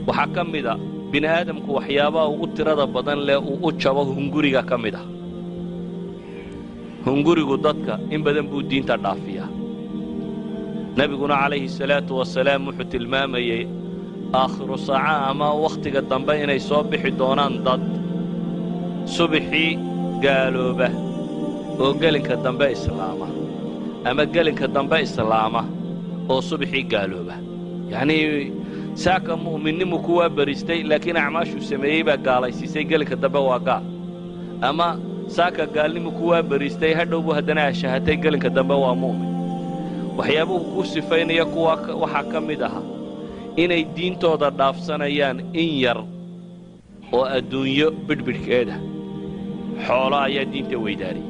Waxaa ka mid a bini aadamku waxyaabaha ugu tirada badan leh uu u jabo hunguriga ka mid ah. Hungurigu dadka in badan buu diinta dhaafiyaa. Nebiguna calayhi salaatu wasalaam wuxuu tilmaamayey aakhiru saaca ama wakhtiga dambe inay soo bixi doonaan dad subaxii gaalooba oo gelinka dambe islaama, ama gelinka dambe islaama oo subaxii gaalooba. Yacnii saaka mu'minnimu kuwaa baristay, laakiin acmaashuu sameeyey baa gaalaysiisay, gelinka dambe waa gaal. Ama saaka gaalnimu kuwaa baristay, hadhow buu haddana ashahatay, gelinka dambe waa mu'min. Waxyaabuhu ku sifaynaya kuwa waxaa ka mid aha inay diintooda dhaafsanayaan in yar oo adduunyo bidhbidhkeeda xoolo ayaa diinta weydaariyey.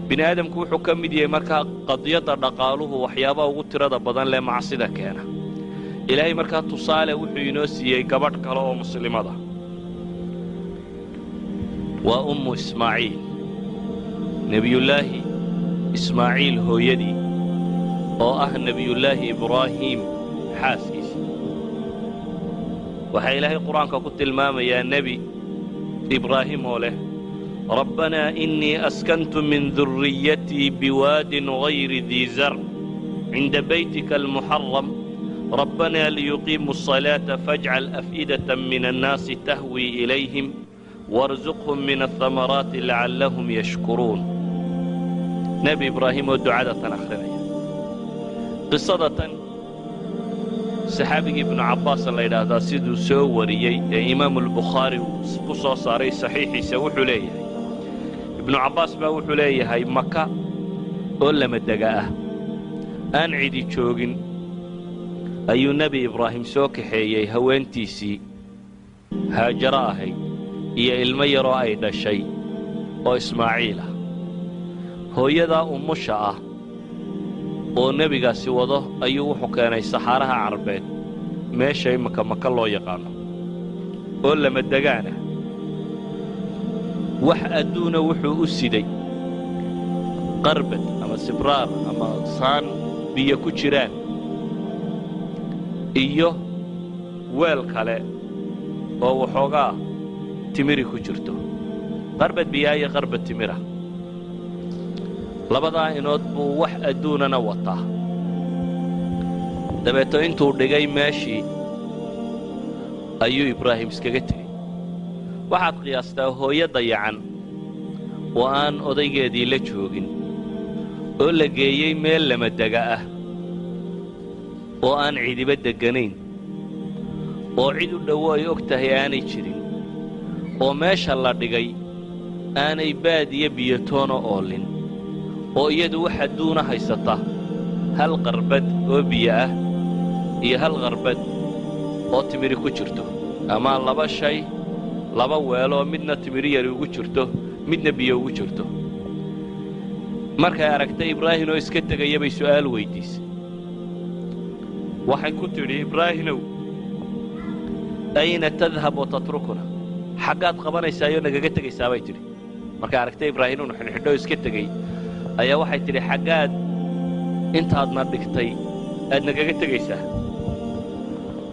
Bini aadamku wuxuu ka mid yahay markaa qadiyadda dhaqaaluhu waxyaabaha ugu tirada badan leh macsida keena. Ilaahay markaa tusaale wuxuu inoo siiyey gabadh kale oo muslimada, waa Ummu Ismaaciil, Nebiyullaahi Ismaaciil hooyadii oo ah Nebiyullaahi Ibraahiim xaaskiisa. Waxaa Ilaahay Qur-aanka ku tilmaamayaa Nebi Ibraahim oo leh: "Rabbanaa innii askantu min durriyatii biwaadin gayri dii zarc cinda baytika almuxaram, rabbanaa liyuqiimuu الصalaata fajcal af'idata min annaasi tahwii ilayhim warsuqhum min aلhamaraati lacallahum yashkuruun." Nebi Ibraahim oo ducada tan akhrinaya. Qisada tan saxaabigii Ibnu Cabbaas la yidhaahdaa siduu soo wariyey ee Imaamuulbukhaari uu ku soo saaray saxiixiisa, wuxuu leeyahay Ibnu Cabbaas baa wuxuu leeyahay Maka oo lamadega ah, aan cidi joogin, ayuu Nebi Ibraahim soo kaxeeyey haweentiisii Haajaro ahayd iyo ilmo yaroo ay dhashay oo Ismaaciil ah. Hooyadaa umusha ah oo nebigaasi wado ayuu wuxuu keenay saxaaraha Carbeed, meesha imaka Maka loo yaqaano oo lamadegaan ah. Wax adduuna wuxuu u siday qarbad ama sibraar ama saan biyo ku jiraan iyo weel kale oo waxoogaa timiri ku jirto. Qarbad biyaa iyo qarbad timira, labadaa inood buu wax adduunana wataa. Dabeeto intuu dhigay meeshii ayuu Ibraahim iskaga tegey. Waxaad qiyaastaa hooyo dayacan oo aan odaygeedii la joogin oo la geeyey meel lamadega ah oo aan cidiba degganayn oo cid u dhowo ay og tahay aanay jirin, oo meesha la dhigay aanay baadiyo biyotoona oolin, oo iyadu wax adduuna haysata hal qarbad oo biyo ah iyo hal qarbad oo timiri ku jirto, ama laba shay, laba weeloo midna timiri yari ugu jirto, midna biyo ugu jirto. Markay aragtay Ibraahim oo iska tegaya bay su'aal weyddiisay. Waxay ku tidhi: "Ibraahimow, ayna tadhab wa tatrukuna? Xaggaad qabanaysaayoo nagaga tegaysaa?" bay tidhi. Markay aragtay Ibraahim inu xidhxidhoo iska tegey ayaa waxay tidhi: "Xaggaad intaadna dhigtay aad nagaga tegaysaa?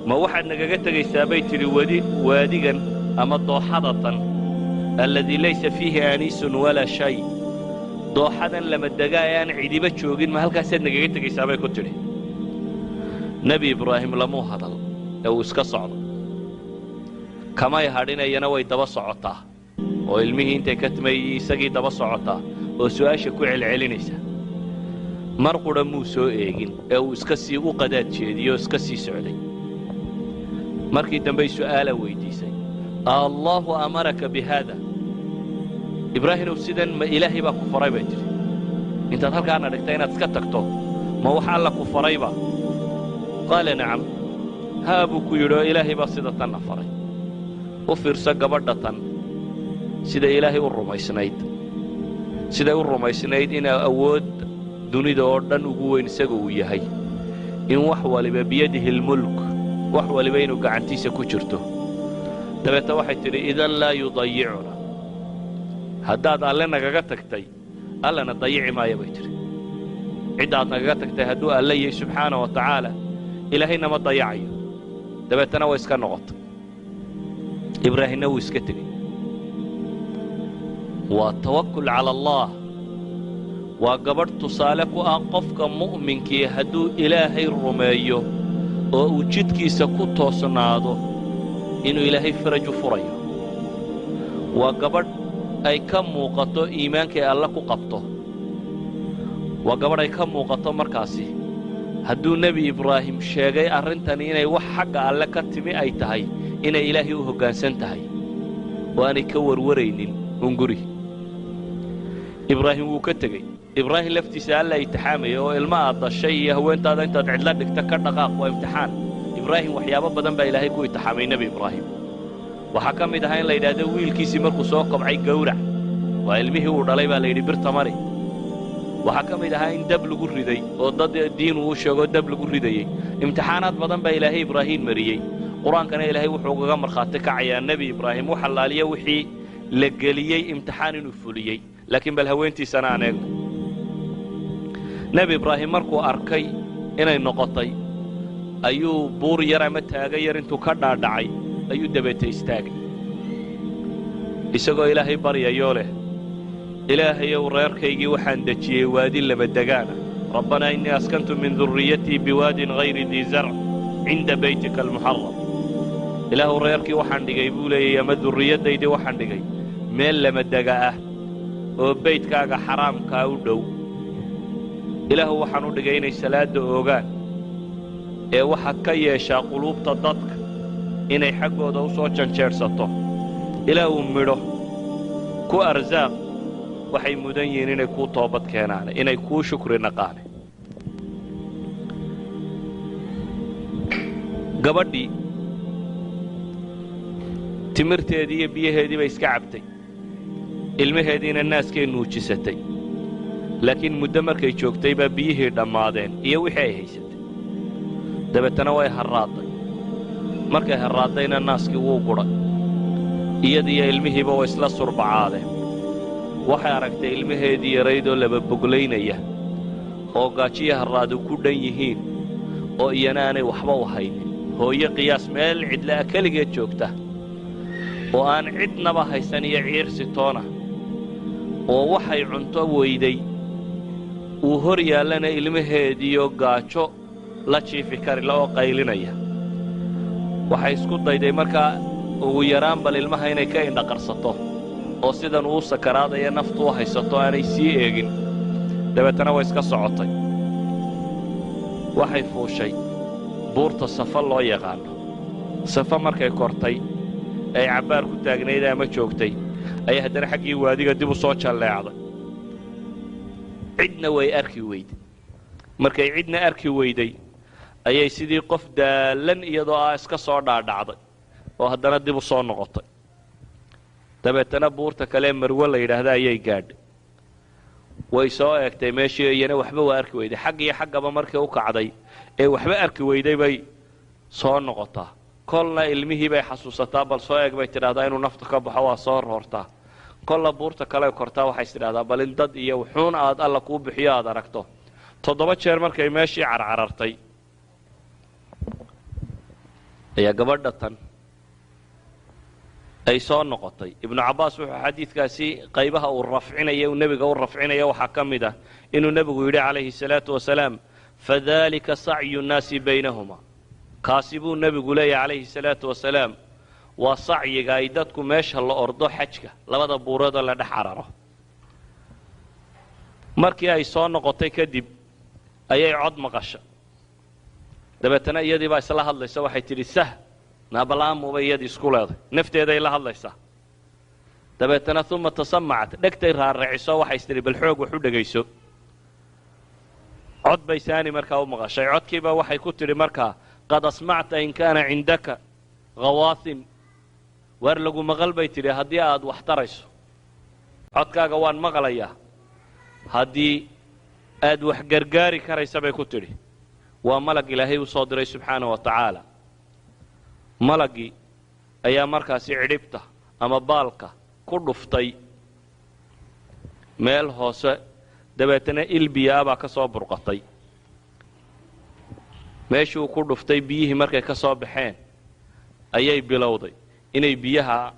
Ma waxaad nagaga tegaysaa," bay tidhi, "wadi waadigan ama dooxada tan alladii laysa fiihi aniisun walaa shay, dooxadan lamadegaa ee aan cidiba joogin, ma halkaasaad nagaga tegaysaa?" bay ku tidhi. Nebi Ibraahim lamuu hadal ee uu iska socdo. Kamay hadhinayana, way daba socotaa oo ilmihii intay ka timay isagii daba socotaa oo su'aasha ku celcelinaysa. Mar qudha muu soo eegin ee uu iska sii u qadaad jeediyo o iska sii socday. Markii dambey su'aala weyddiisay: "Allaahu amaraka bi haada, Ibraahimow? Sidan ma Ilaahay baa ku faray?" bay tidhi. "Intaad halkaana dhigtay inaad iska tagto, ma wax Alla ku farayba?" "Qaala nacam." "Haa," buu ku yidhi, "oo Ilaahay baa sida tanna faray." U fiirso gabadha tan sida Ilaahay u rumaysnayd, siday u rumaysnayd inaa awood dunida oo dhan ugu weyn isaga uu yahay, in wax waliba biyadihi almulk, wax waliba inuu gacantiisa ku jirto. Dabeetna waxay tidhi: "Idan laa yudayicuna. Haddaad Alle nagaga tagtay, Allana dayici maayo," bay tidhi. "Ciddaad nagaga tagtay hadduu Alle yahay subxaana wa tacaala, Ilaahayna ma dayacayo." Dabeetana way iska noqotay, Ibraahimna wuu iska tegey. Waa tawakul cala Allah. Waa gabadh tusaale ku ah qofka mu'minkii hadduu Ilaahay rumeeyo oo uu jidkiisa ku toosnaado inuu Ilaahay faraj u furayo. Waa gabadh ay ka muuqato iimaankay Alle ku qabto. Waa gabadh ay ka muuqato markaasi hadduu Nebi Ibraahim sheegay arrintani inay wax xagga Alle ka timi ay tahay, inay Ilaahay u hoggaansan tahay oo aanay ka warwaraynin hunguri. Ibraahim wuu ka tegey. Ibraahim laftiisa Alla imtixaamaya oo ilma aad dashay iyo haweentaada intaad cidlo dhigta ka dhaqaaq, waa imtixaan. Ibraahim waxyaabo badan baa Ilaahay ku imtixaamay. Nebi Ibraahim waxaa ka mid ahaa in la yidhaahdo wiilkiisii markuu soo kobcay gowrac. Waa ilmihii uu dhalay baa la yidhi birta mari. Waxaa ka mid ahaa in dab lagu riday oo dad diin uu sheego dab lagu ridayey. Imtixaanaad badan baa Ilaahay Ibraahim mariyey. Qur-aankana Ilaahay wuxuu ugaga markhaati kacayaa Nebi Ibraahim wax allaaliya wixii la geliyey imtixaan inuu fuliyey. Laakiin bal haweentiisana aan eegno. Nebi Ibraahim markuu arkay inay noqotay ayuu buur yar ama taaga yar intuu ka dhaadhacay ayuu dabeete istaagay, isagoo Ilaahay baryayoo leh: "Ilaahayow, reerkaygii waxaan dejiyey waadi lamadegaana. ربنا إني أسكنت من ذريتي بواد غير ذي زرع عند بيتك المحرم." Ilaahu, reerkii waxaan dhigay, buu leeyay, ama durriyaddaydii waxaan dhigay meel lamadega ah oo beydkaaga xaraamkaa u dhow. Ilaahu, waxaan u dhigay inay salaadda oogaan, ee waxaad ka yeeshaa quluubta dadka inay xaggooda u soo janjeedhsato. Ilaahu, midho ku arsaaq, waxay mudan yihiin inay kuu toobad keenaane, inay kuu shukri naqaane. Gabadhii timirteedii iyo biyaheedii bay iska cabtay, ilmaheediina naaskay nuujisatay. Laakiin muddo markay joogtay baa biyihii dhammaadeen iyo wixii ay haysatay. Dabeetana way harraadday. Markay harraaddayna naaskii wuu gudhay, iyadiiyo ilmihiiba way isla surbacaadeen. Waxay aragtay ilmaheedii yaraydoo laba boglaynaya oo gaajiyo harraadu ku dhan yihiin oo iyana aanay waxba u haynin. Hooyo qiyaas meel cidla'a keligeed joogta oo aan cidnaba haysan iyo ciirsi toona, oo waxay cunto weyday uu hor yaallana ilmaheediiyo gaajo la jiifi karila oo qaylinaya. Waxay isku dayday markaa ugu yaraan bal ilmaha inay ka indhaqarsato oo sidan uu sakaraadaya naftu u haysato aanay sii eegin. Dabeetana way iska socotay. Waxay fuushay buurta Safa loo yaqaano. Safa markay kortay ay cabbaar ku taagnayd ama joogtay ayay haddana xaggii waadiga dib u soo jalleecday. Cidna way arki weyday. Markay cidna arki weyday ayay sidii qof daallan iyadoo ah iska soo dhaadhacday oo haddana dib u soo noqotay. Dabeetana buurta kale Marwe la yidhaahda ayay gaadhay. Way soo eegtay meeshii, iyana waxba waa arki weyday. Xag iyo xaggaba markii u kacday ee waxba arki weyday bay soo noqotaa. Kolna ilmihii bay xasuusataa, bal soo eeg bay tidhahdaa inuu naftu ka baxo, waa soo roortaa. Kolna buurta kale kortaa, waxay tidhahdaa bal in dad iyo wuxuun aad Alla kuu bixiyo aad aragto. 7 jeer markay meeshii carcarartay ayaa gabadha tan ay soo noqotay. Ibnu Cabbaas wuxuu xadiidkaasi qaybaha uu rafcinaya, uu nebiga u rafcinaya, waxaa ka mid ah inuu nebigu yidhi calayhi salaatu wasalaam: "Fadalika sacyu nnaasi baynahuma." Kaasi buu nebigu leeyahy calayhi salaatu wasalaam waa sacyiga ay dadku meesha la ordo xajka, labada buuroodoo la dhex cararo. Markii ay soo noqotay kadib ayay cod maqasha. Dabeetana iyadii baa isla hadlaysa. Waxay tidhi: "Sah naabala'aamuubay." Iyadii isku leeday, nafteeday la hadlaysaa. Dabeetana uma tasamacat, dhegtay raaraciso, waxay is tidhi bal xoog wax u dhegayso. Cod bay saani markaa u maqashay. Codkiiba waxay ku tidhi markaa: "قد أسمعت إن كان عندك غواث." Waar lagu maqal, bay tidhi, haddii aad wax tarayso. Codkaaga waan maqlayaa, haddii aad wax gargaari karaysa, bay ku tidhi. Waa malag Ilaahay u soo diray subxaana wa tacaala. Malaggii ayaa markaasi cidhibta ama baalka ku dhuftay meel hoose. Dabeetana il biyaa baa ka soo burqatay meeshuu ku dhuftay. Biyihii markay ka soo baxeen Ayay bilowday inay biyaha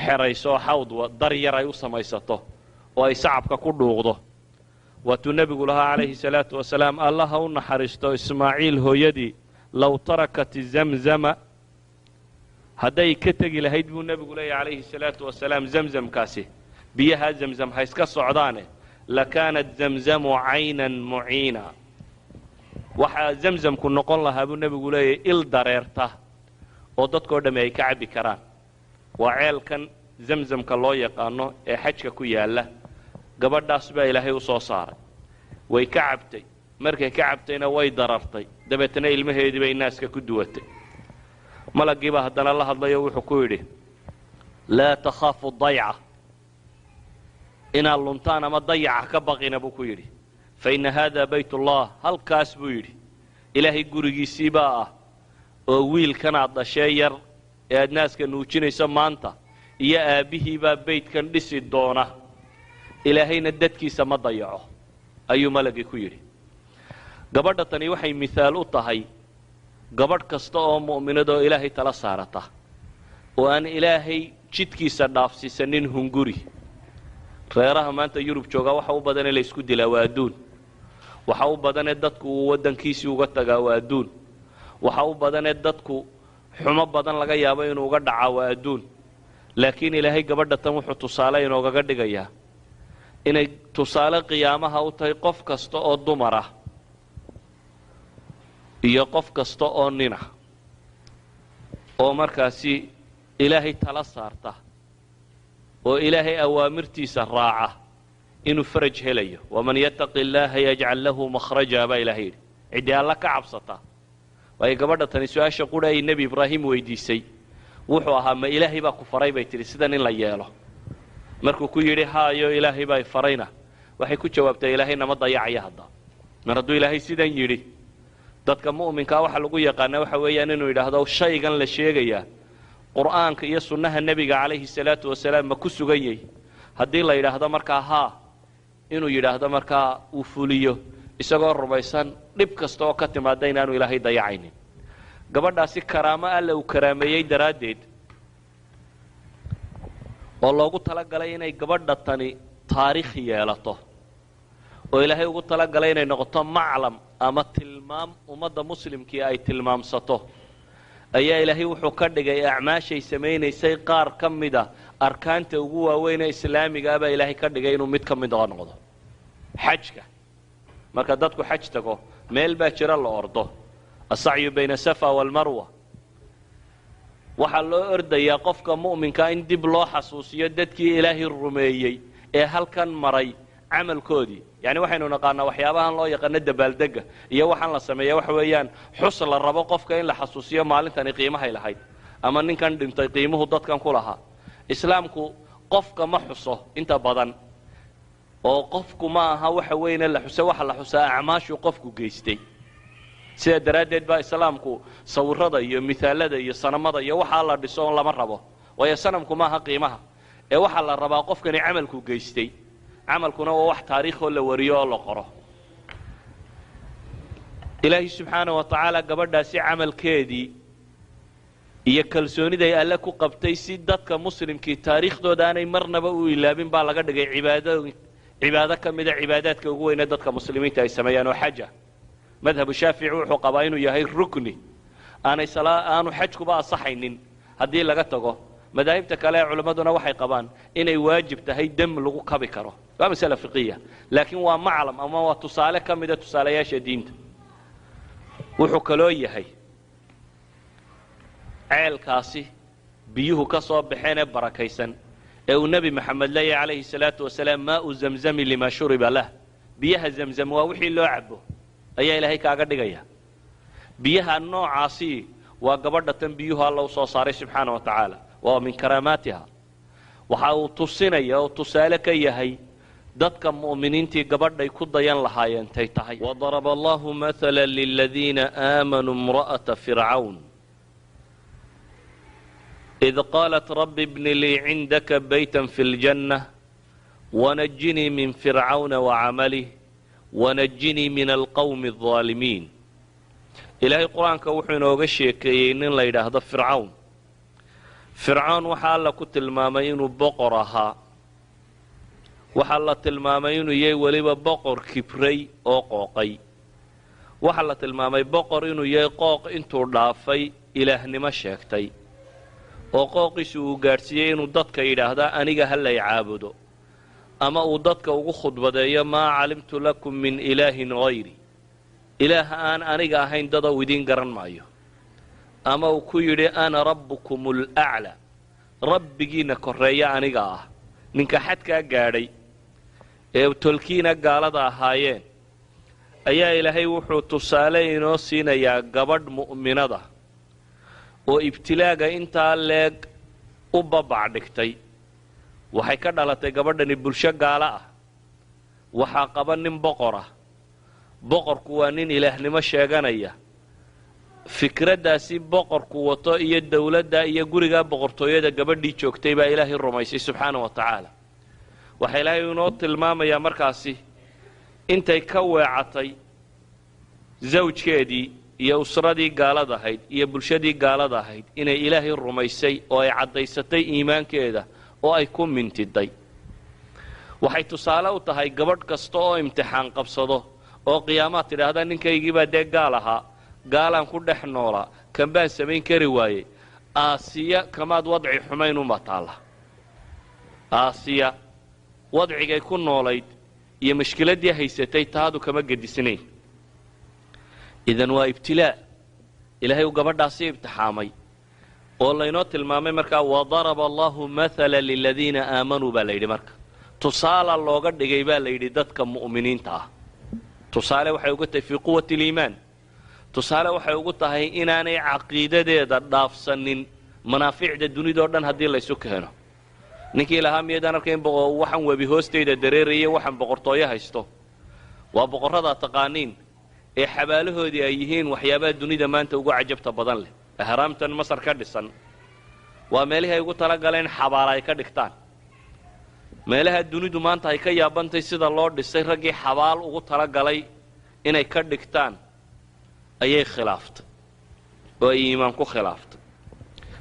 xerayso oo xawd dar yar ay u samaysato oo ay sacabka ku dhuuqdo. Waatuu nebigu lahaa calayhi salaatu wasalaam, "Allaha u naxariisto Ismaaciil hooyadii, low tarakat zamzama," hadday ka tegi lahayd buu nebigu leeyahy calayhi salaatu wasalaam, zamzamkaasi, biyaha Zamzam ha iska socdaane, lakaanat zamzamu caynan muciina, waxaa Zamzamku noqon lahaa buu nebigu leeyahy il dareerta oo dadkoo dhammi ay ka cabbi karaan. Waa ceelkan Zamzamka loo yaqaano ee xajka ku yaalla. Gabadhaas baa Ilaahay u soo saaray. Way ka cabtay. Markay ka cabtayna way darartay. Dabeetna ilmaheedii bay naaska ku duwatay. Malaggii baa haddana la hadlayo, wuxuu ku yidhi, "Laa takhaafu dayca," inaad luntaan ama dayaca ka baqina buu ku yidhi, "fa inna haada baytullah," halkaas buu yidhi Ilaahay gurigiisii baa ah, oo wiilkanaad dhashee yar ee aad naaska nuujinayso maanta iyo aabbihiibaa beydkan dhisi doona, Ilaahayna dadkiisa ma dayaco, ayuu malagii ku yidhi. Gabadha tani waxay mithaal u tahay gabadh kasta oo mu'minadoo Ilaahay tala saarata oo aan Ilaahay jidkiisa dhaafsiisanin hunguri. Reeraha maanta Yurub joogaa waxa u badanee la ysku dilaa waa adduun. Waxa u badanee dadku uu waddankiisii uga tagaa waa adduun. Waxa u badanee dadku xumo badan laga yaabo inuu uga dhacaa waa adduun. Laakiin Ilaahay gabadha tan wuxuu tusaale inoogaga dhigayaa inay tusaale qiyaamaha u tahay qof kasta oo dumar ah iyo qof kasta oo nina oo markaasi Ilaahay tala saarta oo Ilaahay awaamirtiisa raaca inuu faraj helayo. "Waman yattaqi illaaha yajcal lahu makhraja," baa Ilahay yidhi, ciddii Alla ka cabsata. Waayo, gabadha tani su-aasha qura ay Nebi Ibraahim weydiisay wuxuu ahaa, "Ma Ilaahay baa ku faray?" bay tidhi, "sidan in la yeelo?" Markuu ku yidhi, "Haayo, Ilaahay baa farayna," waxay ku jawaabtay, "Ilaahay nama dayacaya hadda mar hadduu Ilaahay sidan yidhi." Dadka mu'minkaa waxa lagu yaqaana waxa weeyaan inuu yidhaahdo, shaygan la sheegayaa Qur'aanka iyo sunnaha Nebiga calayhi salaatu wasalaam ma ku sugan yahy? Haddii la yidhaahdo markaa haa, inuu yidhaahdo markaa uu fuliyo, isagoo rumaysan dhib kasta oo ka timaada inaanu Ilaahay dayacaynin. Gabadhaasi karaamo Alla uu karaameeyey daraaddeed oo loogu talagalay inay gabadha tani taariikh yeelato, oo Ilaahay ugu talagalay inay noqoto maclam ama tilmaam ummadda muslimkii ay tilmaamsato, ayaa Ilaahay wuxuu ka dhigay acmaashay samaynaysay qaar ka mida arkaanta ugu waaweyn ee islaamiga ah baa Ilaahay ka dhigay inuu mid ka mid oo noqdo xajka. Marka dadku xaj tago, meel baa jira la ordo, asacyu bayna safa walmarwa. Waxaa loo ordayaa qofka mu'minkaa in dib loo xasuusiyo dadkii Ilaahay rumeeyey ee halkan maray camalkoodii. Yani waxaynu naqaanaa waxyaabahan loo yaqaano dabaaldega iyo waxaan la sameeya waxa weeyaan xus la rabo qofka in la xasuusiyo maalintani qiimahay lahayd ama ninkan dhintay qiimuhu dadkan ku lahaa. Islaamku qofka ma xuso inta badan, oo qofku ma aha waxa weyne la xuse. Waxa la xusaa acmaashuu qofku geystay. Sidaa daraaddeed baa islaamku sawirada iyo mithaalada iyo sanamada iyo waxaa la dhiso on lama rabo, waayo sanamku maaha qiimaha ee waxaa la rabaa qofkani camalku geystay. Camalkuna waa wax taariikhoo la wariyo oo la qoro. Ilaahay subxaana wa tacaala gabadhaasi camalkeedii iyo kalsooniday Alle ku qabtay, si dadka muslimkii taariikhdooda aanay marnaba u ilaabin, baa laga dhigay cibaado, cibaado ka mida cibaadaadka ugu weyne dadka muslimiinta ay sameeyaan oo xaja. Madhabu Shaafici wuxuu qabaa inuu yahay rukni aanay aanu xajkuba asaxaynin haddii laga tago. Madaahibta kale ee culimmaduna waxay qabaan inay waajib tahay, dam lagu kabi karo. Waa masale fiqiya, laakiin waa maclam ama waa tusaale ka mida tusaalayaasha diinta. Wuxuu kaloo yahay ceelkaasi biyuhu ka soo baxeen ee barakaysan ee uu Nebi Maxamed leeyahy calayhi salaatu wasalaam, "Maau zamzami lima shuriba lah," biyaha Zamzam waa wixii loo cabo ayaa Ilaahay kaaga dhigaya. Biyaha noocaasi waa gabadha tan biyuhu Alla u soo saaray subxaana wa tacaala, waa min karaamaatiha. Waxa uu tusinaya oo tusaale ka yahay dadka mu'miniintii gabadhay ku dayan lahaayeen tay tahay. Wadaraba allahu maala liladiina aamanuu imra'ata fircawn id qaalat rabbi ibni lii cindaka bayta fi ljanna wanajinii min fircawna wacamalih wanajinii min alqowmi aldaalimiin. Ilaahay Qur-aanka wuxuu inooga sheekeeyey nin la yidhaahdo Fircawn. Fircoon waxaa Alla ku tilmaamay inuu boqor ahaa. Waxaa la tilmaamay inuu yahay weliba boqor kibray oo qooqay. Waxaa la tilmaamay boqor inuu yahay qooq intuu dhaafay ilaahnimo sheegtay, oo qooqiisu uu gaadhsiiyey inuu dadka yidhaahda aniga ha lay caabudo, ama uu dadka ugu khudbadeeyo maa calimtu lakum min ilaahin hayri, ilaah aan aniga ahayn dadow idiin garan maayo, ama uu ku yidhi ana rabbukum alaclaa, rabbigiinna korreeya aniga ah. Ninka xadkaa gaadhay ee tolkiina gaalada ahaayeen ayaa Ilaahay wuxuu tusaale inoo siinayaa gabadh mu'minada oo ibtilaaga intaa leeg u babac dhigtay. Waxay ka dhalatay gabadhani bulsho gaalo ah. Waxaa qaba nin boqor ah. Boqorku waa nin ilaahnimo sheeganaya. Fikraddaasi boqorku wato iyo dowladda iyo gurigaa boqortooyada gabadhii joogtay baa Ilaahay rumaysay subxaana wa tacaala. Waxaa Ilaahay inoo tilmaamayaa markaasi intay ka weecatay zawjkeedii iyo usradii gaalada ahayd iyo bulshadii gaalada ahayd inay Ilaahay rumaysay oo ay caddaysatay iimaankeeda oo ay ku mintiday. Waxay tusaale u tahay gabadh kasta oo imtixaan qabsado oo qiyaamaad tidhaahda ninkaygiibaa dee gaal ahaa, gaalaan ku dhex noolaa, kan baan samayn kari waayey. Aasiya kamaad wadci xumayn unbaa taalla. Aasiya wadcigay ku noolayd iyo mashkiladdii haysatay taadu kama gedisnayn. Idan waa ibtilaa Ilaahay uu gabadhaasi ibtixaamay oo laynoo tilmaamay. Markaa wadaraba Allahu maala liladiina aamanuu baa la yidhi. Marka tusaala looga dhigay baa la yidhi dadka mu'miniinta ah. Tusaale waxay uga tahay fii quwati aliimaan, tusaale waxay ugu tahay inaanay caqiidadeeda dhaafsanin manaaficda dunidao dhan haddii laysu keeno. Ninkii lahaa miyaydaan arkayn waxaan webi hoostayda dareeraya, waxaan boqortooyo haysto, waa boqorradaa taqaaniin ee xabaalahoodii ay yihiin waxyaabaha dunida maanta ugu cajabta badan leh. Ahraamtan Masar ka dhisan waa meelihii ay ugu talagaleen xabaala ay ka dhigtaan. Meelaha dunidu maanta ay ka yaabantay sida loo dhisay, raggii xabaal ugu talagalay inay ka dhigtaan ayay khilaaftay oo ay iimaan ku khilaaftay.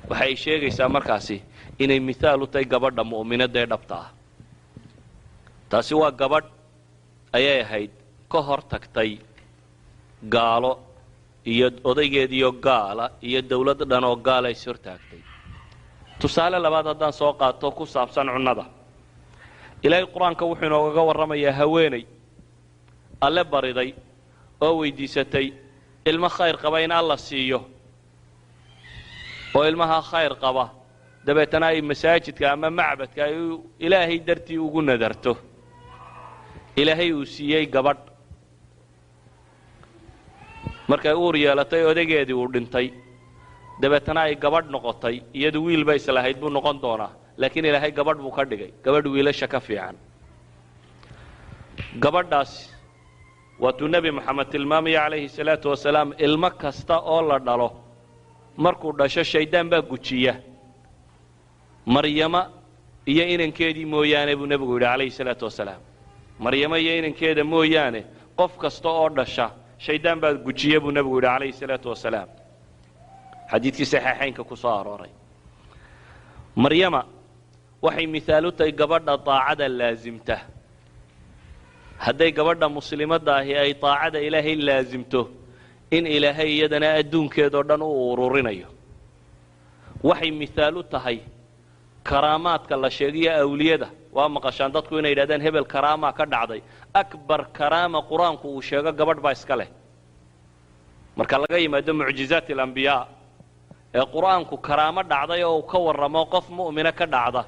Waxay sheegaysaa markaasi inay mithaal u tahay gabadha mu'minadda ee dhabta ah. Taasi waa gabadh ayay ahayd ka hor tagtay gaalo iyo odaygeediyo gaala iyo dawlad dhan oo gaala is hortaagtay. Tusaale labaad haddaan soo qaato ku saabsan cunnada, Ilaahay Qur-aanka wuxuu inoogaga warramayaa haweeney Alle bariday oo weydiisatay ilmo khayr qaba in Alla siiyo, oo ilmaha khayr qaba dabeetana ay masaajidka ama macbadka ay Ilaahay dartii ugu nadarto. Ilaahay uu siiyey gabadh. Markay uur yeelatay odaygeedii uu dhintay, dabeetana ay gabadh noqotay. Iyadu wiil bay islahayd buu noqon doonaa, laakiin Ilaahay gabadh buu ka dhigay, gabadh wiilasha ka fiican. Gabadhaasi waatuu Nebi Moxamed tilmaamaya calayhi salaatu wasalaam, ilmo kasta oo la dhalo markuu dhasho shaydaan baa gujiya, Maryama iyo inankeedii mooyaane buu nebigu yidhi calayhi salaatu wasalaam. Maryamo iyo inankeeda mooyaane qof kasta oo dhasha shaydaan baa gujiya buu nebigu yidhi calayhi salaatu wasalaam, xadiidkii saxiixaynka ku soo arooray. Maryama waxay mithaal u tahay gabadha daacada laasimta. Hadday gabadha muslimadda ahi ay daacada Ilaahay laasimto, in Ilaahay iyadana adduunkeedoo dhan u ururinayo. Waxay mithaal u tahay karaamaadka la sheegayo awliyada. Waa maqashaan dadku inay yidhahdaan hebel karaamaa ka dhacday. Akbar karaama Qur-aanku uu sheego gabadh baa iska leh. Marka laga yimaado mucjizaat alambiyaa ee Qur-aanku karaamo dhacday oo uu ka warramo qof mu'mina ka dhacda,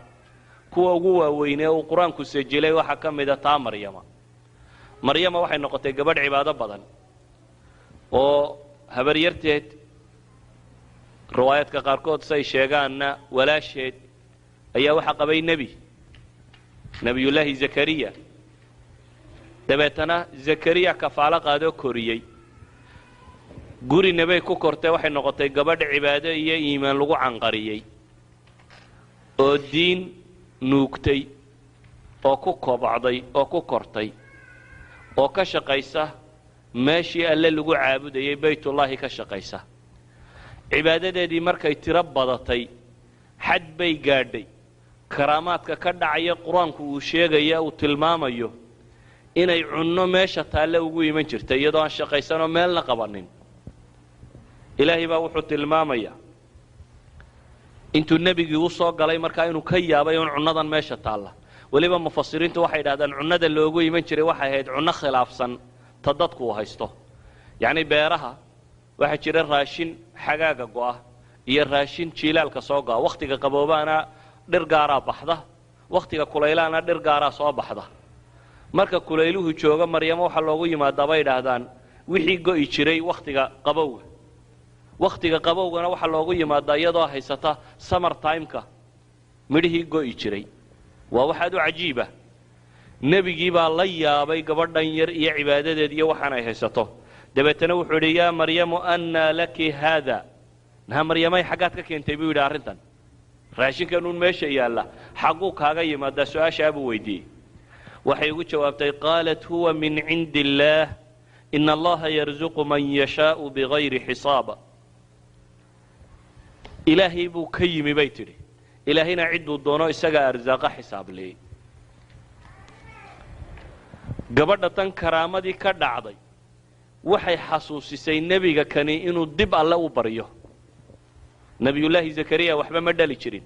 kuwa ugu waaweynee uu Qur-aanku sajilay waxaa ka mida taa Maryama. Maryama waxay noqotay gabadh cibaado badan oo habaryarteed, riwaayaadka qaarkood say sheegaanna walaasheed, ayaa waxaa qabay nebi, Nebiyullaahi Zakariya. Dabeetana Zakariya kafaalo qaadoo koriyey, guri nebay ku kortay. Waxay noqotay gabadh cibaado iyo iimaan lagu canqariyey oo diin nuugtay oo ku kobcday oo ku kortay oo ka shaqaysa meeshii Alle lagu caabudayay, Baytullaahi ka shaqaysa. Cibaadadeedii markay tiro badatay Xad bay gaadhay karaamaadka ka dhacaya Qur-aanku uu sheegaya, uu tilmaamayo inay cunno meesha taalle ugu iman jirtay iyadoo aan shaqaysanoo meelna qabanin. Ilaahay baa wuxuu tilmaamayaa intuu nebigii u soo galay markaa inuu ka yaabay un cunnadan meesha taalla. Weliba mufasiriintu waxay idhahdaan cunnada loogu iman jiray waxay ahayd cunno khilaafsan ta dadku uu haysto. Yacni beeraha waxaa jira raashin xagaaga go'a iyo raashin jiilaalka soo go'a. Wakhtiga qaboobaana dhir gaaraa baxda, wakhtiga kulaylaana dhir gaaraa soo baxda. Marka kulayluhu joogo, Maryamo waxaa loogu yimaadaa, bay idhaahdaan, wixii go'i jiray wakhtiga qabowga. Wakhtiga qabowgana waxaa loogu yimaadaa iyadoo haysata summer timeka midhihii go'i jiray. Waa waxaad u cajiiba. Nebigii baa la yaabay gabadhan yar iyo cibaadadeed iyo waxaan ay haysato. Dabeetana wuxuu yidhi: "Yaa Maryamu, annaa laki haada?" Naha Maryamay, xaggaad ka keentay, buu yidhi, arrintan raashinkanuun meesha yaalla xagguu kaaga yimaadaa? Su-aashaa buu weydiiyey. Waxay ugu jawaabtay: "Qaalat huwa min cindi illaah, ina Allaha yarzuqu man yashaau bigayri xisaaba." Ilaahay buu ka yimi, bay tidhi, Ilaahayna cidduu doono isagaa arsaaqa xisaableeyey. Gabadha tan karaamadii ka dhacday waxay xasuusisay nebiga kani inuu dib Alle u baryo. Nebiyullaahi Zakariya waxba ma dhali jirin,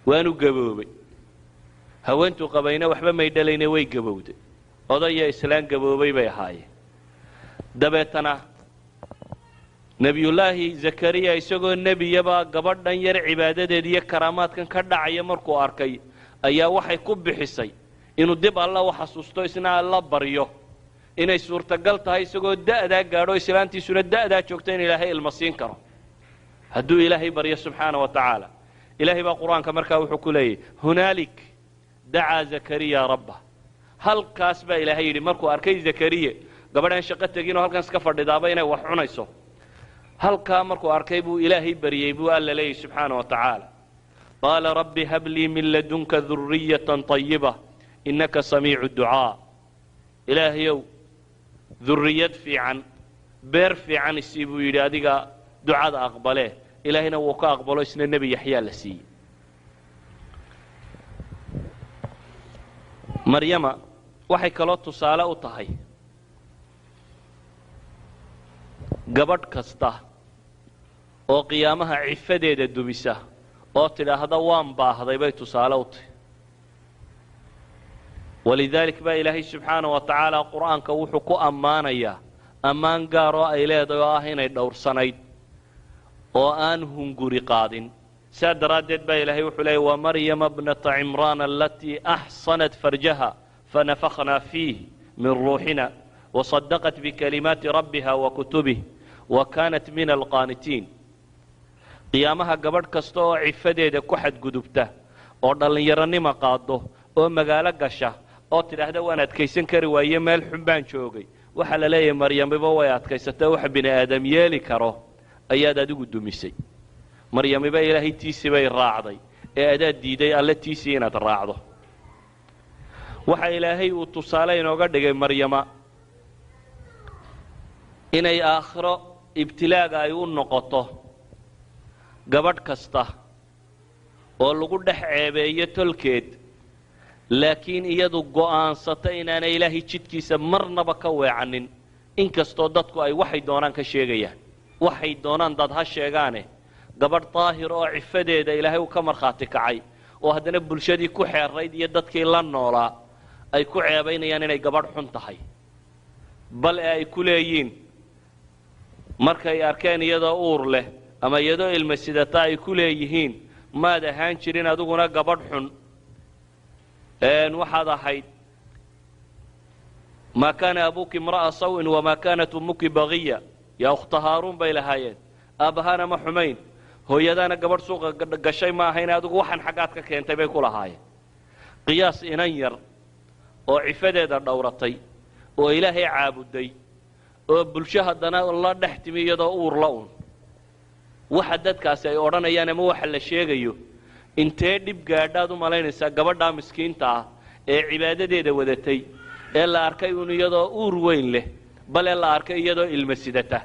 waanu gaboobay. Haweentuu qabayna waxba may dhalayne, way gabowday. Odaya islaan gaboobay bay ahaayeen. Dabeetana Nebiyullaahi Zakariya isagoo nebiyaba gabadhan yar cibaadadeed iyo karaamaadkan ka dhacaya markuu arkay ayaa waxay ku bixisay inuu dib Alla u xasuusto, isna Alla baryo inay suurtagal tahay isagoo da'daa gaadho, islaantiisuna da'daa joogto, in Ilaahay ilma siin karo hadduu Ilaahay baryo subxaana wa tacaala. Ilaahay baa Qur-aanka markaa wuxuu ku leeyahy: "Hunaalik dacaa Zakariya rabbah." Halkaas baa Ilaahay yidhi, markuu arkay Zakariye gabadhaan shaqo teginoo halkan iska fadhidaaba inay wax cunayso, halkaa markuu arkay buu Ilaahay baryey, buu Alla leeyahy subxaana wa tacaala. "Qaala rabbi hab lii min ladunka duriyatan طayiba innaka samiicu ducaa." Ilaahayow, durriyad fiican, beer fiican isii, buu yidhi, adiga ducada aqbalee. Ilaahayna wuu ka aqbalo, isna Nebi Yaxyaa la siiyey. Maryama waxay kaloo tusaale u tahay gabadh kasta oo qiyaamaha cifadeeda dumisa oo tidhaahda waan baahday bay tusaale u tahay. Walidaalik baa Ilaahay subxaana wa tacaala Qur-aanka wuxuu ku ammaanayaa ammaan gaar oo ay leedahay, oo ah inay dhowrsanayd oo aan hunguri qaadin. Saa daraaddeed baa Ilaahay wuxuu leeyay: "Wamaryama bnata Cimraan alatii axsanat farjaha fanafakhnaa fiih min ruuxina wasadaqat bikalimaati rabbiha wa kutubih wa kaanat min alqaanitiin." Qiyaamaha gabadh kasta oo cifadeeda ku xadgudubta oo dhallinyaronima qaado oo magaalo gasha oo tidhaahda waan adkaysan kari waaye, meel xun baan joogay, waxaa la leeyahay Maryamiba way adkaysatay, waxa bini aadam yeeli karo ayaad adigu dumisay. Maryamiba Ilaahay tiisii bay raacday ee adaad diiday Alle tiisii inaad raacdo. Waxa Ilaahay uu tusaale inooga dhigay Maryama inay aakhiro ibtilaaga ay u noqoto gabadh kasta oo lagu dhex ceebeeyo tolkeed, laakiin iyadu go'aansata inaanay Ilaahay jidkiisa marnaba ka weecanin, inkastoo dadku ay waxay doonaan ka sheegayaan. Waxay doonaan dad ha sheegaane, gabadh daahir oo cifadeeda Ilaahay uu ka markhaati kacay oo haddana bulshadii ku xeerayd iyo dadkii la noolaa ay ku ceebaynayaan inay gabadh xun tahay, bal ee ay ku leeyiin markay arkeen iyadoo uur leh ama iyadoo ilma sidata, ay ku leeyihiin maad ahaan jirin adiguna gabadh xun, waxaad ahayd "Maa kaana abuuki imra'a sawin wamaa kaanat ummuki bagiya yaa ukhta Haaruun," bay lahaayeen. Aabbahana ma xumayn, hooyadaana gabadh suuqa gashay ma ahayn, adigu waxaan xaggaad ka keentay, bay ku lahaayeen. Qiyaas inan yar oo cifadeeda dhowratay oo Ilaahay caabuday oo bulsho haddana la dhex timi iyadoo uur la un, waxa dadkaasi ay odhanayaan ama waxa la sheegayo intee dhib gaadhaad u malaynaysaa gabadhaa miskiinta ah ee cibaadadeeda wadatay ee la arkay un iyadoo uur weyn leh, bale la arkay iyadoo ilma sidata?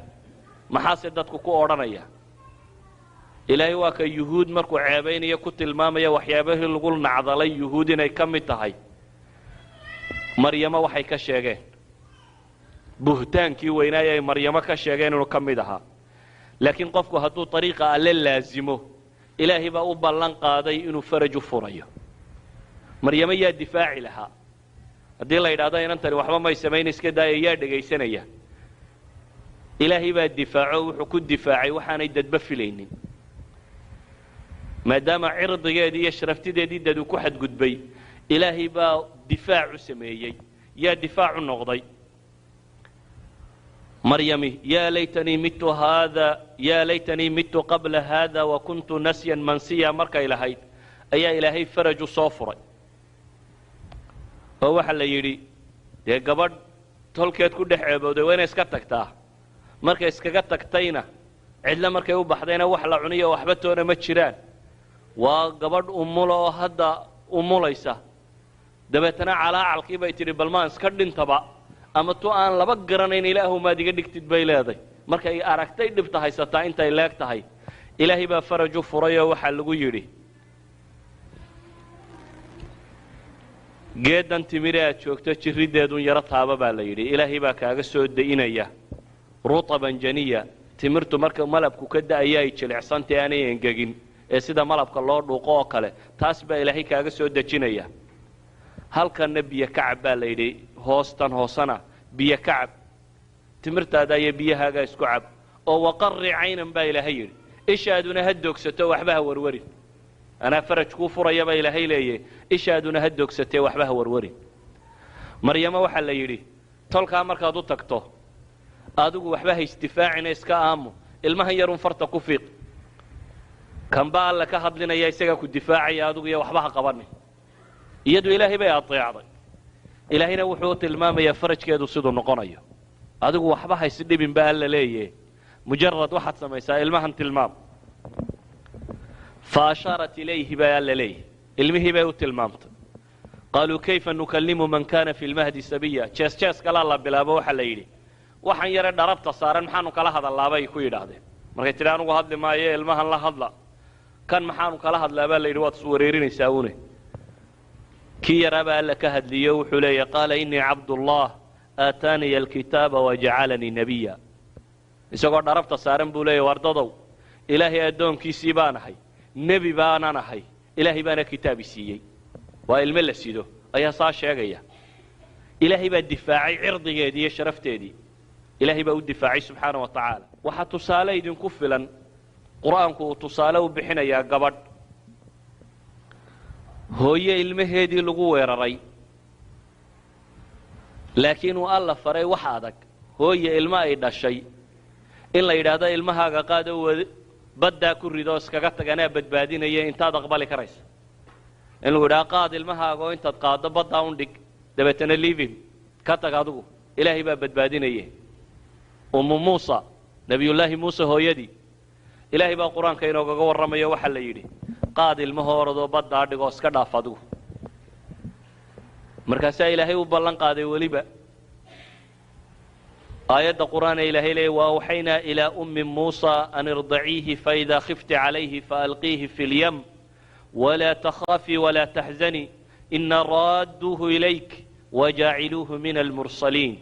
Maxaase dadku ku odhanaya? Ilaahay waa ka Yuhuud markuu ceebaynaya ku tilmaamaya waxyaabahii lagu nacdalay Yuhuud inay ka mid tahay Maryamo waxay ka sheegeen, buhtaankii weynaay ay Maryamo ka sheegeen inuu ka mid ahaa. Laakiin qofku hadduu ariiqa Alle laasimo, Ilaahay baa u ballan qaaday inuu faraj u furayo. Maryamo yaa difaaci lahaa haddii la yidhahdo inantani waxba may samayn, iska daaya? Yaa dhegaysanaya? Ilaahay baa difaaco. Wuxuu ku difaacay waxaanay dadba filaynin, maadaama cirdigeedii iyo sharaftideedii dad uu ku xadgudbay. Ilaahay baa difaac u sameeyey. Yaa difaac u noqday Maryami? "Yaa laytanii mittu haada, yaa laytanii mittu qabla haada wa kuntu nasyan mansiya" markay lahayd ayaa Ilaahay faraj u soo furay, oo waxaa la yidhi dee gabadh tolkeed ku dhex ceebowday waa inay iska tagtaa. Markay iskaga tagtayna, cidle markay u baxdayna, wax la cuniyo waxba toona ma jiraan. Waa gabadh umula oo hadda umulaysa. Dabeetana calaacalkii bay tidhi, "Bal maan iska dhintaba ama tu aan laba garanayn Ilaahu maad iga dhigtid," bay leeday. Markay aragtay dhibta haysataa intay leeg tahay, Ilaahay baa faraj u furay, oo waxaa lagu yidhi, "Geedan timire aad joogto jirriddeedun yaro taaba," baa la yidhi. "Ilaahay baa kaaga soo da'inaya rutaban janiya." Timirtu marka malabku ka da'aya ay jilicsantay, aanay engegin, ee sida malabka loo dhuuqo oo kale, taas baa Ilaahay kaaga soo dejinaya. Halkanna biyo kacab, baa la yidhi. Hoostan hoosana biyo kacab, timirtaada iyo biyahaaga isku cab, oo "waqarri caynan," baa Ilaahay yidhi, "ishaaduna ha doogsato, waxba ha warwarin, anaa faraj kuu furaya," baa Ilaahay leeyay. "Ishaaduna ha doogsatee, waxba ha warwarin." Maryamo waxaa la yidhi, tolkaa markaad u tagto, adigu waxba ha isdifaacina, iska aamu, ilmahan yarun farta ku fiiq, kanba Alle ka hadlinaya, isagaa ku difaacaya, adigu iyo waxba ha qabanin. Iyadu Ilaahay bay adeecday. Ilaahayna wuxuu tilmaamayaa farajkeedu siduu noqonayo. "Adigu waxba ha isdhibin," ba Alla leeye, "mujarad waxaad samaysaa ilmahan tilmaam." "Fa ashaarat ilayhi," baa Alla leeyahy. Ilmihii bay u tilmaamtay. "Qaaluu kayfa nukalimu man kana fi lmahdi sabiya?" Jees jees kalaa la bilaabo. Waxaa la yidhi, "Waxaan yare dharabta saaran maxaanu kala hadalaabay?" ku yidhaahdeen. Markay tidhi, "Anugu hadli maayo, ilmahan la hadla," "Kan maxaanu kala hadlaa?" baa la yidhi. "Waad iswareerinaysaa une." Kii yaraabaa Alla ka hadliyo. Wuxuu leeyahy, "Qaala inii cabdullah, aataaniya alkitaaba wajacalanii nebiya." Isagoo dharabta saaran buu leeyahy, "Wardadow, Ilaahay addoonkiisii baan ahay, nebi baanan ahay, Ilaahay baana kitaabi siiyey." Waa ilmo la sido ayaa saa sheegaya. Ilaahay baa difaacay cirdigeedii iyo sharafteedii. Ilaahay baa u difaacay subxaana wa tacaala. Waxaa tusaale idinku filan, Qur-aanku uu tusaale u bixinayaa, gabadh hooye ilmaheedii lagu weeraray, laakiin uu Alla faray wax adag. Hooye ilmo ay dhashay in la yidhaahdo, "Ilmahaaga qaado, baddaa ku rido, iskaga tag, anaa badbaadinaya," intaad aqbali karaysa? In lagu yidhaha, "Qaad ilmahaaga oo intaad qaaddo baddaa un dhig, dabeetana livin ka tag, adigu Ilaahay baa badbaadinaye." Ummu Muusa, Nebiyullaahi Muuse hooyadii, Ilaahay baa Qur-aanka inoogaga warramayo. Waxaa la yidhi, "Qaad ilmahooradoo baddaa dhigoo iska dhaaf adigu." Markaasaa Ilaahay u ballan qaaday. Weliba aayadda Qur'aan ee Ilaahay leeyay, "Waawxaynaa ilaa ummi Muusa an irdaciihi, faidaa khifti calayhi faalqiihi fi lyam, walaa takhaafii walaa taxzanii, ina raadduuhu ilayk wajaaciluuhu min almursaliin."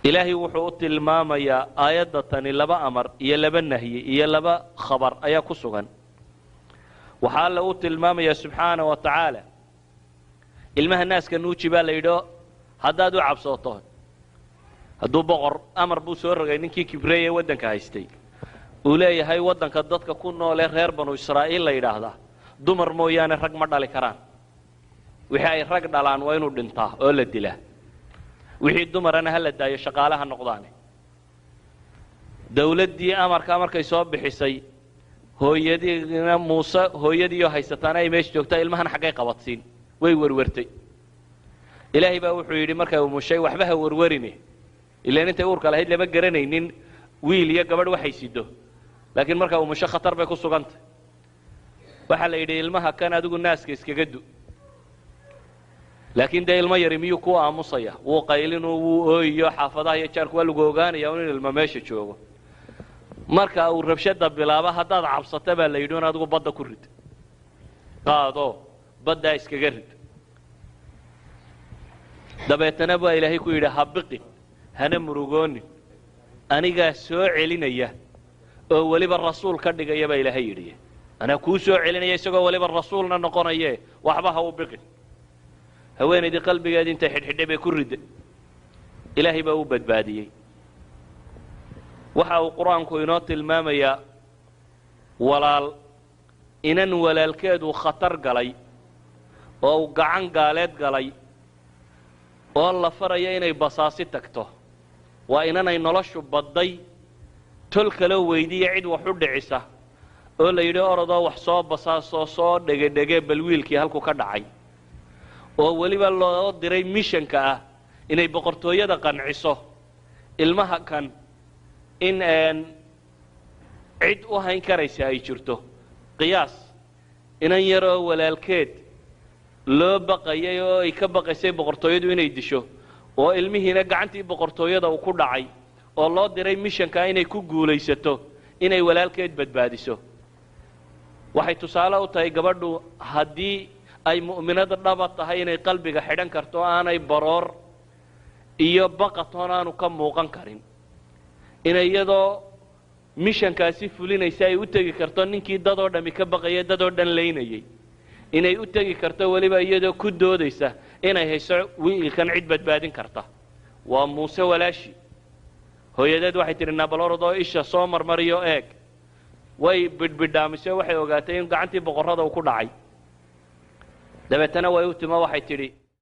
Ilaahay wuxuu u tilmaamayaa aayadda tani laba amar iyo laba nahyi iyo laba khabar ayaa ku sugan. Waxaa Alle u tilmaamayaa subxaana wa tacaala, ilmaha naaska nuuji baa la yidhi haddaad u cabsooto. Hadduu boqor amar buu soo rogay, ninkii kibreeye waddanka haystay, uu leeyahay waddanka dadka ku noolee reer Banu Israa'iil la yidhaahdaa dumar mooyaane rag ma dhali karaan, wixii ay rag dhalaan waa inuu dhintaa oo la dilaa, wixii dumarana ha la daayo, shaqaale ha noqdaane. Dawladdii amarkaa markay soo bixisay, hooyadiina Muuse hooyadiioo haysataana ay meesha joogtaa, ilmahan xaggay qabadsiin? Way werwertay. Ilaahay baa wuxuu yidhi markay umushay, "Waxba ha werwerine." Ilaan intay uurka lahayd lama garanaynin wiil iyo gabadh waxay sido, laakiin markaa umusho khatar bay ku sugantay. Waxaa la yidhi, "Ilmaha kan adigu naaska iskaga du, Laakiin dee ilmo yari miyuu ku aamusaya? Wuu qaylinu, wuu ooyiyo, xaafadaha iyo jaarku waa lagu ogaanaya in ilmo meesha joogo. Marka uu rabshada bilaabo, haddaad cabsata baa la yidhi un adigu badda ku rid, qaado baddaa iskaga rid. Dabeetana baa Ilaahay ku yidhi, ha biqin, hana murugoonin, anigaa soo celinaya oo weliba rasuul ka dhigaya baa Ilaahay yidhi. Anaa kuu soo celinaya isagoo weliba rasuulna noqonaye, waxba ha u biqin. Haweenaydii qalbigeedii intay xidhxidhay bay ku ridday, Ilaahay baa u badbaadiyey. Waxa uu Qur-aanku inoo tilmaamayaa walaal inan walaalkeedu khatar galay oo uu gacan gaaleed galay oo la faraya inay basaasi tagto. Waa inanay noloshu badday, tol kaloo weydiiya cid wax u dhicisa, oo la yidhi orodoo wax soo basaasoo soo dhegedhege bal wiilkii halku ka dhacay, oo weliba loo diray mishanka ah inay boqortooyada qanciso ilmaha kan in cid u hayn karaysa ay jirto. Qiyaas inan yaroo walaalkeed loo baqayay oo ay ka baqaysay boqortooyadu inay disho, oo ilmihiina gacantii boqortooyada uu ku dhacay, oo loo diray mishanka inay ku guulaysato inay walaalkeed badbaadiso. Waxay tusaale u tahay gabadhu haddii ay mu'minada dhaba tahay inay qalbiga xidhan karto, aanay baroor iyo baqatoon aanu ka muuqan karin, inay iyadoo mishankaasi fulinaysa ay u tegi karto ninkii dadoo dhammi ka baqaya, dadoo dhan laynayay, inay u tegi karto weliba iyadoo ku doodaysa inay hayso wiilkan cid badbaadin karta. Waa Muuse walaashi. Hooyadeed waxay tidhi, nabalorodoo isha soo marmariyo eeg. Way bidhbidhaamisay, waxay ogaatay in gacantii boqorrada uu ku dhacay. Dabeetana way u timo, waxay tidhi